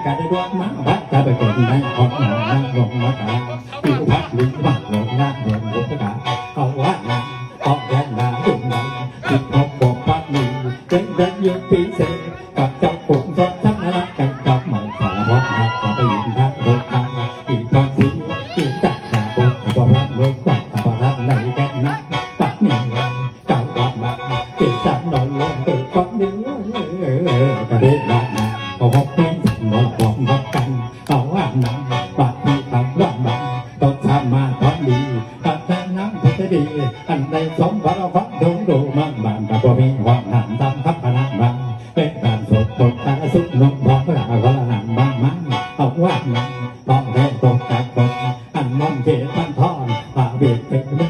ການໄດ້ດວງມາ ບັດຈະໄປເກີດໃນອອກໜ້ານາງລົງມາຕາ ຢູ່ພັດລິງມາລົງນາງລົງລົງກະດາ ເອົາວ່ານາງອອກແດນດາວງໃດ ສິບຫົກບົກພັດມີ ເປັນໄດ້ຢູ່ປີເສ ກັບເຈົ້າກຸງສອນທັງນະລັກ ກັນກັບໃໝ່ສາຮອດນາກ ກໍໄປຍິນທາງໂລກາ ອີກພອນສີ ອີກຈັກສາບຸກ ກໍບໍ່ທັນເລີກ ກໍບໍ່ທັນໄດ້ແກ່ນນາ ປັດນີ້ ເຈົ້າອອກມາ ເປັນສາວນອນລົງເກີດຄວາມເໜືອ ກະເດດານາ ເອົາຮອບເປັນສາວນອນຮອບກັນ ເອົາວ່ານາ ບາດທີ່ເອົາວ່ານາ ຕ້ອງສາມາດຄວາມດີ ບັດນາງນາງຜູ້ໃຈດີ ອັນໃດສົມບັດເອົາຄວາມໂດງໂດມັນບານ ກະບໍ່ມີຫ້ອງນ້ຳດຳຄັບພະນາງບາງ ເປັນການສົມບົດການສຸກນົມພອງລາວລະນາງບາງມາ ເອົາວ່ານາ ຕ້ອງແລຕົກຕາຄົນ ອັນມອມເຂດບັນທອນ ພາເວກເປັນ